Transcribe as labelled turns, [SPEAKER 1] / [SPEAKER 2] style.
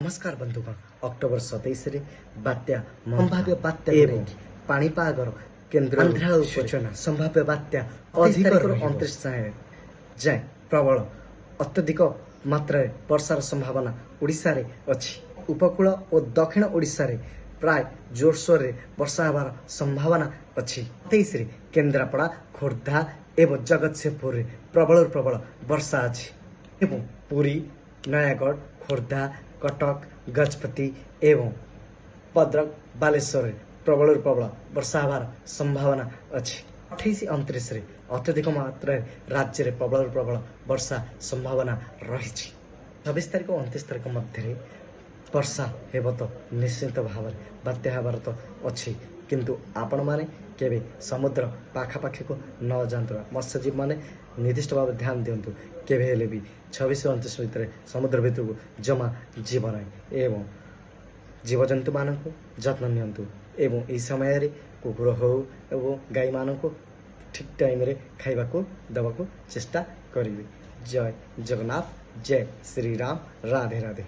[SPEAKER 1] ନମସ୍କାର ବନ୍ଧୁଗଣ, ଅକ୍ଟୋବର 27ରେ ବାତ୍ୟା, ସମ୍ଭାବ୍ୟ ବାତ୍ୟା ଏବଂ ପାଣିପାଗର କେନ୍ଦ୍ର ଆନ୍ଧ୍ରା ସୂଚନା, ସମ୍ଭାବ୍ୟ ବାତ୍ୟା ଅଧିକ 29 ଯାଏଁ ପ୍ରବଳ ଅତ୍ୟଧିକ ମାତ୍ରାରେ ବର୍ଷାର ସମ୍ଭାବନା ଓଡ଼ିଶାରେ ଅଛି। ଉପକୂଳ ଓ ଦକ୍ଷିଣ ଓଡ଼ିଶାରେ ପ୍ରାୟ ଜୋରସୋରରେ ବର୍ଷା ହେବାର ସମ୍ଭାବନା ଅଛି। 27ରେ କେନ୍ଦ୍ରାପଡ଼ା, ଖୋର୍ଦ୍ଧା ଏବଂ ଜଗତସିଂହପୁରରେ ପ୍ରବଳରୁ ପ୍ରବଳ ବର୍ଷା ଅଛି ଏବଂ ପୁରୀ, ନୟାଗଡ଼, ଖୋର୍ଦ୍ଧା, କଟକ, ଗଜପତି ଏବଂ ଭଦ୍ରକ, ବାଲେଶ୍ୱରରେ ପ୍ରବଳରୁ ପ୍ରବଳ ବର୍ଷା ହେବାର ସମ୍ଭାବନା ଅଛି। 28, 29ରେ ଅତ୍ୟଧିକ ମାତ୍ରାରେ ରାଜ୍ୟରେ ପ୍ରବଳରୁ ପ୍ରବଳ ବର୍ଷା ସମ୍ଭାବନା ରହିଛି। 26 ତାରିଖ 29 ତାରିଖ ମଧ୍ୟରେ ବର୍ଷା ହେବ ତ ନିଶ୍ଚିତ ଭାବରେ, ବାତ୍ୟା ହେବାର ତ ଅଛି, କିନ୍ତୁ ଆପଣମାନେ କେବେ ସମୁଦ୍ର ପାଖାପାଖିକୁ ନ ଯାଆନ୍ତୁ। ମତ୍ସ୍ୟଜୀବୀମାନେ ନିର୍ଦ୍ଦିଷ୍ଟ ଭାବେ ଧ୍ୟାନ ଦିଅନ୍ତୁ, କେବେ ହେଲେ ବି 26, 29 ଭିତରେ ସମୁଦ୍ର ଭିତରକୁ ଜମା ଯିବ ନାହିଁ ଏବଂ ଜୀବଜନ୍ତୁମାନଙ୍କୁ ଯତ୍ନ ନିଅନ୍ତୁ ଏବଂ ଏହି ସମୟରେ କୁକୁର ହେଉ ଏବଂ ଗାଈମାନଙ୍କୁ ଠିକ୍ ଟାଇମ୍ରେ ଖାଇବାକୁ ଦେବାକୁ ଚେଷ୍ଟା କରିବେ। ଜୟ ଜଗନ୍ନାଥ, ଜୟ ଶ୍ରୀରାମ, ରାଧେ ରାଧେ।